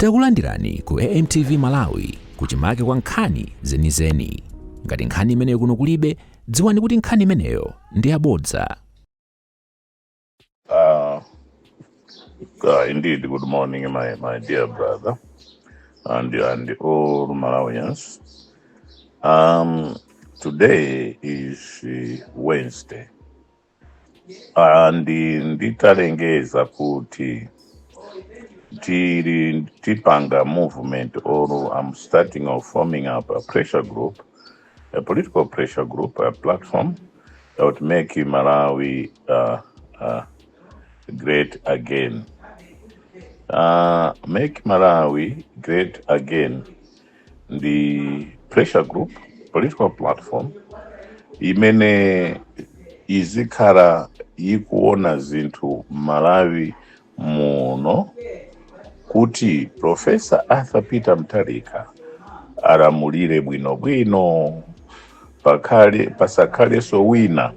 Takulandirani ku AMTV Malawi, kuchimake kwa nkhani zenizeni. Ngati nkhani imeneyo kuno kulibe, dziwani kuti nkhani imeneyo ndi yabodza. Indeed, good morning, my dear brother and all Malawians. Today is Wednesday, and nditalengeza kuti tiri tipanga movement, or I'm starting or forming up a pressure group, a political pressure group, a platform that would make Malawi great again. Make Malawi Great Again, the pressure group, political platform imene izikhala ikuona zinthu Malawi muno kuti Professor Arthur Peter Mutharika alamulire bwinobwino, pakhale pasakhalenso wina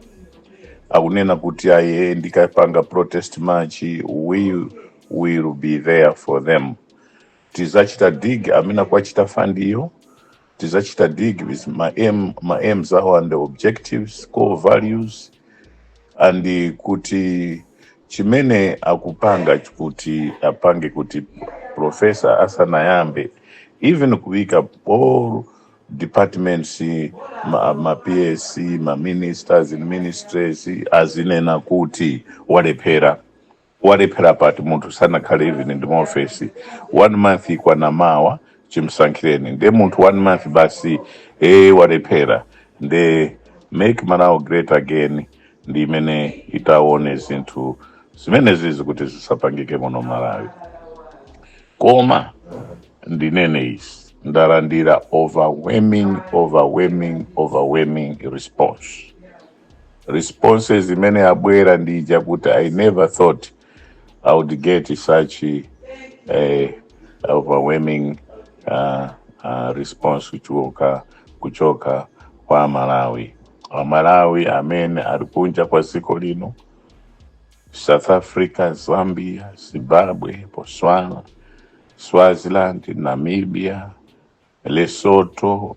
akunena kuti aye, ndikapanga protest march. We will be there for them. Tizachita dig amene akuachita fund iyo, tizachita dig with ma aims awo and the objectives, core values, and kuti chimene akupanga kuti apange kuti professor asanayambe even kuika all departments, ma PSC, ma ministers in ministries, azinena kuti walephera. Walephera pati? Munthu sanakhale even ndi maofesi one month, ikwana mawa chimsankhireni, nde munthu one month basi, walephera. Nde Make Malawi Great Again ndi imene itaone zinthu zimene zizi kuti zisapangike muno Malawi. Koma ndinene izi: ndalandira overwhelming, overwhelming, overwhelming response, responses imene abwera ndija kuti I never thought I would get such a overwhelming response kuchoka kwa Malawi, Amalawi amene ali kunja kwa dziko lino: South Africa, Zambia, Zimbabwe, Botswana, Swaziland, Namibia, Lesotho,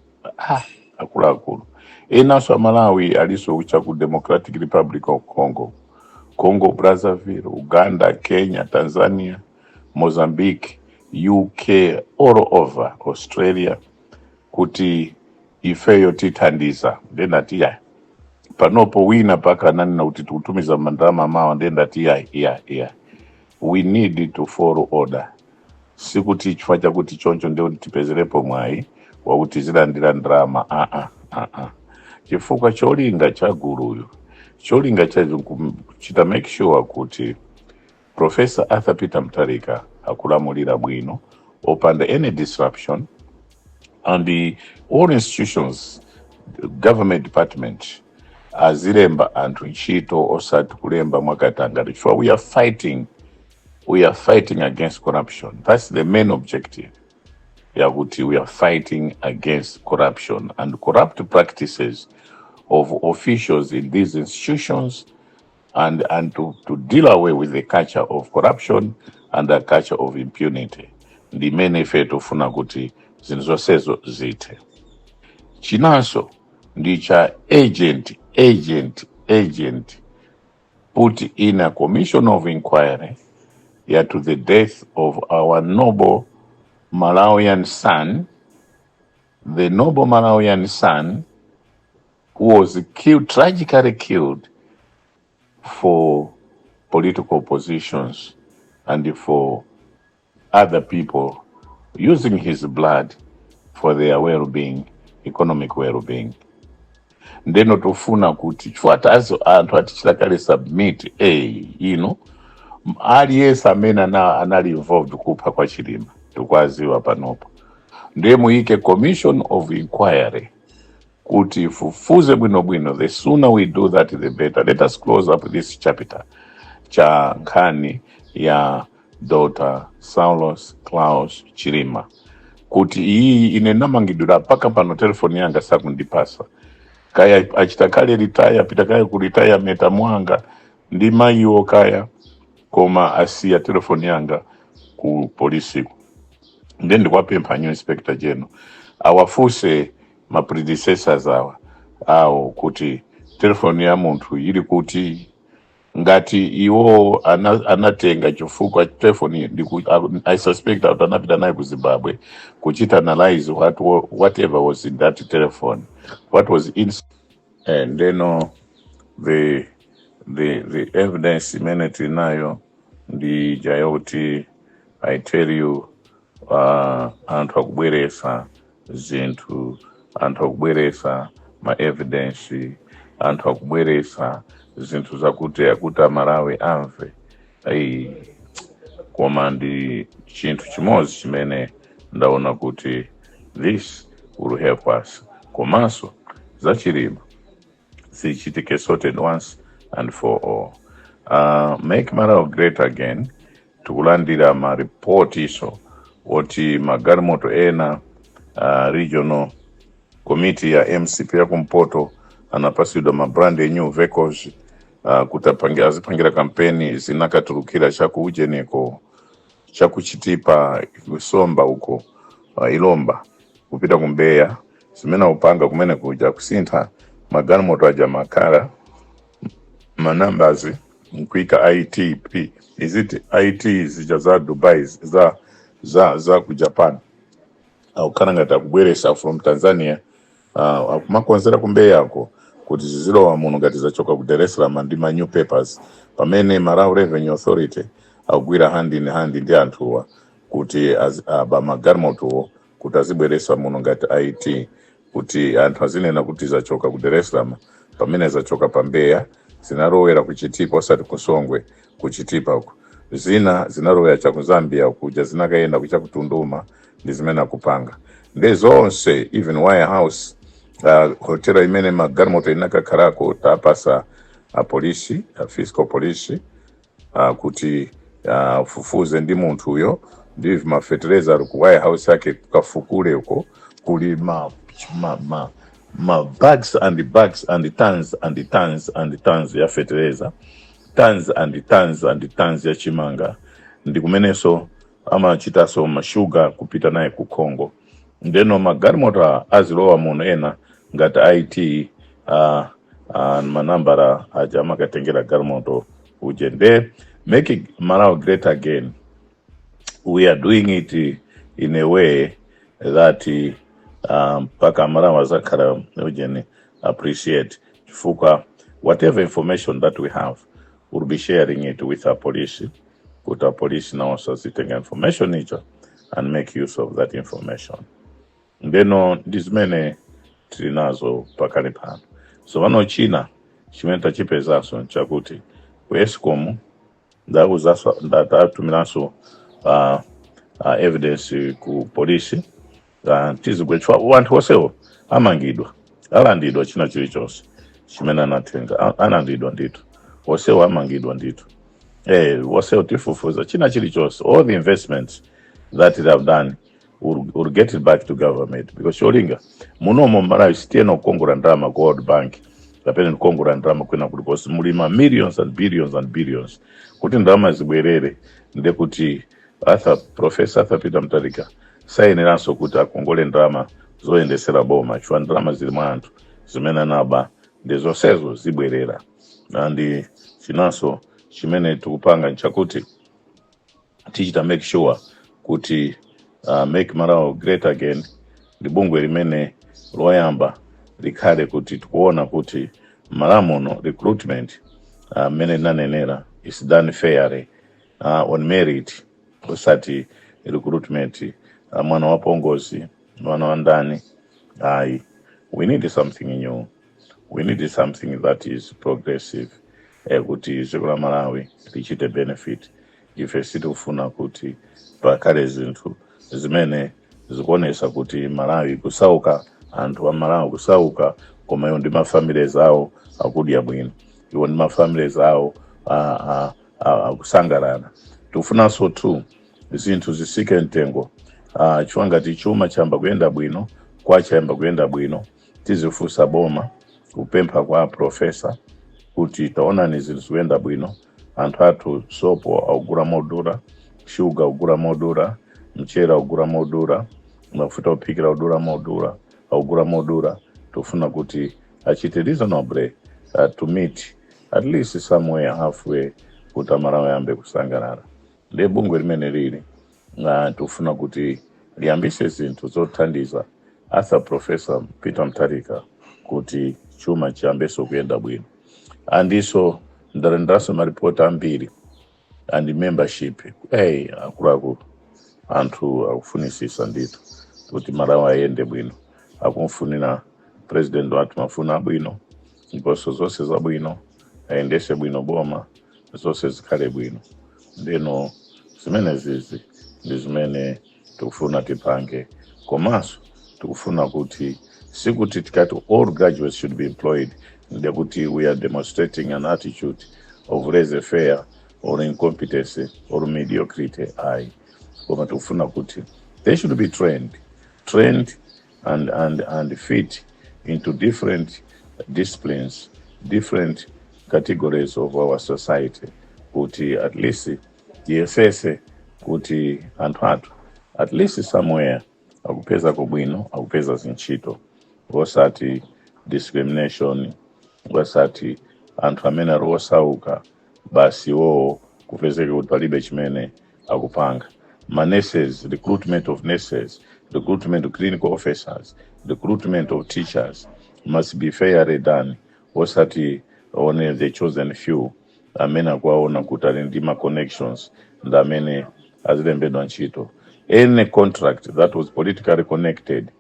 akuluakulu enanso Amalawi aliso kucha ku Democratic Republic of Congo, Congo Brazzaville, Uganda, Kenya, Tanzania, Mozambique, UK, all over Australia, kuti ifeyo tithandiza. Ndendati ya panopo wina paka ananena kuti tikutumiza mandalama mawa. Ndendati ya ya, we need to follow order. Sikuti chifukwa chakuti choncho ndio tipezerepo mwayi wakuti zilandira ndalama, aa aa, chifukwa cholinga cha guluyo, cholinga chacho kuchita make sure kuti Professor Arthur Peter Mutharika akulamulira bwino opanda any disruption, and all institutions, government department, azilemba anthu ntchito osati kulemba mwakatangale, chifukwa we are fighting against corruption. That's the main objective yakuti we are fighting against corruption and corrupt practices of officials in these institutions and to deal away with the culture of corruption and the culture of impunity. Ndimene ife tofuna kuti zinthu zonsezo zithe. Chinanso ndi cha agent, agent, agent put in a commission of inquiry to the death of our noble Malawian son, the noble Malawian son who was killed, tragically killed for political positions and for other people using his blood for their well-being, economic well-being. Ndeno tofuna kuti chifukwa tazo anthu atichita kale submit ino aliyense amene anali involved kupha kwa Chilima tikwaziwa panopo. Ndiye muyike commission of inquiry kuti ifufuze bwinobwino. The sooner we do that, the better. Let us close up this chapter cha nkhani ya Dr. Saulos Klaus Chilima, kuti iyi ine namangidwira paka pano, telefoni yanga sakundipasa. Kaya achita kale retire, apita kale ku retirement mwanga ndi mayiwo kaya, koma asiya telefoni yanga ku polisiku. Ndiye ndikuwapempha new Inspector General awafuse ma predecessors awa awo kuti telefoni ya munthu ili kuti, ngati iwo anatenga, chifukwa telefoni I suspect kuti anapita naye ku Zimbabwe kuchita analyze whatever was in that telephone, what was in. And then the evidence imene tinayo ndi jayoti, I tell you, anthu akubweresa zinthu, anthu akubweresa ma evidence, anthu akubweresa zinthu zakuti akuti Amalawi amve. Ayi, koma ndi chinthu chimodzi chimene ndaona kuti this will help us, komanso zachilima zichitike sorted once and for all. Make Malawi Great Again, tikulandira maripoti iso oti magalimoto ena, regional committee ya MCP ya kumpoto anapasidwa ma brand new vehicles kuti azipangira kampeni, zinakatulukira chakuujeneko, chakuchitipa, kusomba uko, Ilomba kupita kumbeya. Zimene upanga kumene kuja kusintha magalimoto aja makhala ma numbers nkuika ITP, is it IT zija za Dubai, za ku Japan, akukhala ngati akubweresa from Tanzania, akumakonzera kumbeyako kuti zizilowa muno ngati zachoka ku Dar es Salaam ndi ma new papers, pamene Malawi Revenue Authority akugwira hand in hand ndi anthuwa kuti aba magalimotowo kuti azibweresa muno ngati IT, kuti anthu azinena kuti zachoka ku Dar es Salaam pamene zachoka pa Mbeya, zinalowera ku Chitipa osati ku Songwe, ku Chitipa uko. Zina zinalowera cha ku Zambia kuja, zinakayenda kucha ku Tunduma. Ndi zimene akupanga ndi zonse, even warehouse, hotela imene magalimoto inakakhalako, tapasa a polisi, a fiscal police, kuti fufuze ndi munthu uyo ndi mafetereza ali ku warehouse yake, kafukule uko kuli ma bags and bags and tons and tons and tons ya fertilizer, tons and tons and tons ya chimanga, ndi kumenenso amachitaso mashuga kupita naye ku Congo. Ndeno magalimoto azilowa muno ena ngati IT, manambara aja amakatengera galimoto uje. Nde Make Malawi Great Again, we are doing it in a way that mpaka Malawi azakhala ujeni appreciate, chifukwa whatever information that we have, we'll be sharing it with our police, kuti our police nawonso azitenga information icho and make use of that information. Ndeno ndi zimene tili nazo pakali pano. So pano china chimene tachipezanso nchakuti ku ESCOM ndauzaso, ndatumiranso evidence ku polisi, tizigwetchwa anthu onsewo amangidwa, alandidwa china chilichonse chimene anatenga, analandidwa ndithu, onsewo amangidwa ndithu. Onsewo tifufuza china chilichonse, all the investments that they have done will get it back to government, because cholinga munomo Malawi sitiyena kukongola ndalama ku World Bank kapena kukongola ndalama kwina kulikonse. Muli ma millions and billions and billions. Kuti ndalama zibwerere, ndekuti Arthur, Professor Arthur Peter Mutharika sayeneranso kuti akongole ndalama zoyendesera boma, chifukwa ndalama zili mwa anthu zimene anaba, ndi zonsezo zibwerera. Ndi chinanso chimene tikupanga nchakuti tichita make sure kuti Make Malawi Great Again ndi bungwe limene loyamba likhale kuti tikuona kuti Malawi muno recruitment, mmene tinanenera, is done fairly, on merit, osati recruitment mwana wa pongozi, mwana wa ndani, ayi. We need something new, we need something that is progressive, kuti dziko la Malawi lichite benefit. Ife sitikufuna kuti pakhale zinthu zimene zikuonesa kuti Malawi kusauka, anthu a Malawi kusauka, koma iwo ndi ma families awo akudya bwino, iwo ndi ma families awo akusangalala. Tikufunanso tu zinthu zisike mtengo, chifukwa ngati chuma chayamba kuyenda bwino, kwachayamba kuyenda bwino, tizifunsa boma kupempha kwa professor kuti taonani zinthu zikuyenda bwino, anthu athu sopo akugula modula, shuga akugula modula, Mchere akugula modula, mafuta ophikira akudula modula, akugula modula. Tofuna kuti achite reasonably to meet at least somewhere halfway kuti Amalawi ayambe kusangalala. Ndiye bungwe limene lili tofuna kuti liyambise zinthu zothandiza Arthur Professor Peter Mutharika kuti chuma chiyambenso kuyenda bwino. Andiso ndalandiranso maripoti ambiri and membership. Hey, akuluakulu, anthu akufunisisa ndithu kuti Malawi ayende bwino, akumfunira president wathu mafuno abwino ndiponso zonse zabwino, ayendese bwino boma, zonse zikhale bwino. Ndeno zimene zizi ndi zimene tikufuna tipange. Komanso tikufuna kuti sikuti tikati all graduates should be employed ndekuti we are demonstrating an attitude of laissez-faire or incompetence or mediocrity, ayi. Koma tikufuna kuti they should be trained and fit into different disciplines, different categories of our society, kuti at least tiyesese kuti anthu athu at least somewhere akupeza kubwino, akupeza zintchito, osati discrimination, osati anthu amene ali osauka basi iwowo kupezeka kuti palibe chimene akupanga. Ma nurses, recruitment of nurses, recruitment of clinical officers, recruitment of teachers must be fairly done, osati only the chosen few amene akuwaona kuti ali ndi ma connections ndi amene azilembedwa ntchito. Any contract that was politically connected,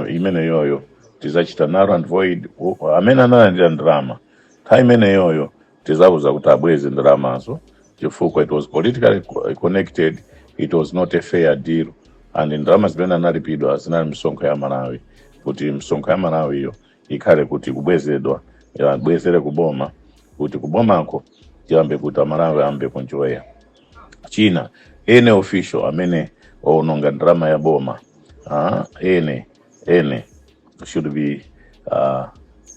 imene yoyo tizachita null and void. Amene analandira ndalama nthawi imene yoyo tizauza kuti abweze ndalamazo chifukwa it was politically connected, it was not a fair deal, and ndalama zimene analipidwa zinali msonkho ya Malawi, kuti msonkho ya Malawi iyo ikhale kuti kubwezedwa, abwezere kuboma, kuti kubomako tiyambe kuti Amalawi ayambe kunjoya. China, any official amene waononga ndalama ya boma, any should be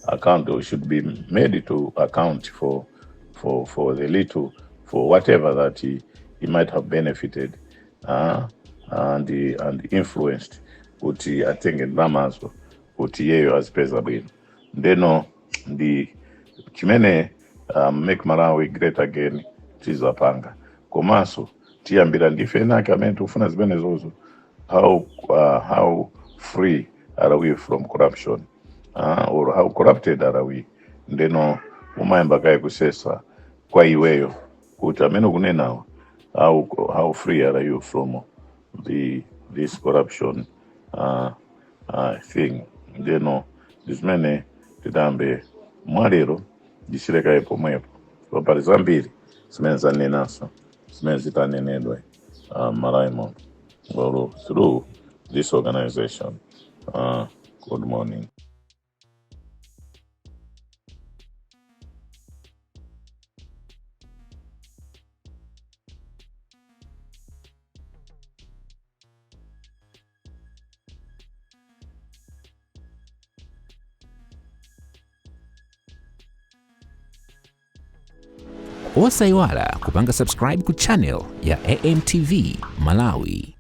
account or should be made to account for the little, for whatever that he might have benefited and influenced kuti atenge ndalamazo kuti iyeyo azipeza bwino. Ndeno ndi chimene Make Malawi Great Again tizapanga. Komanso tiyambira ndife enake amene tikufuna zimenezozo. How free are we from corruption, or how corrupted are we? Ndeno umayamba kaye kusesa kwa iweyo kuti amene ukunenawo, how free are you from this corruption thing? Ndeno ndi zimene titambe mwalero. Ndisirekaye pomwepo, pali zambiri zimene zanenanso zimene zitanenedwe Malawi muno or through this organization. Good morning. Osayiwala kupanga subscribe ku channel ya AMTV Malawi.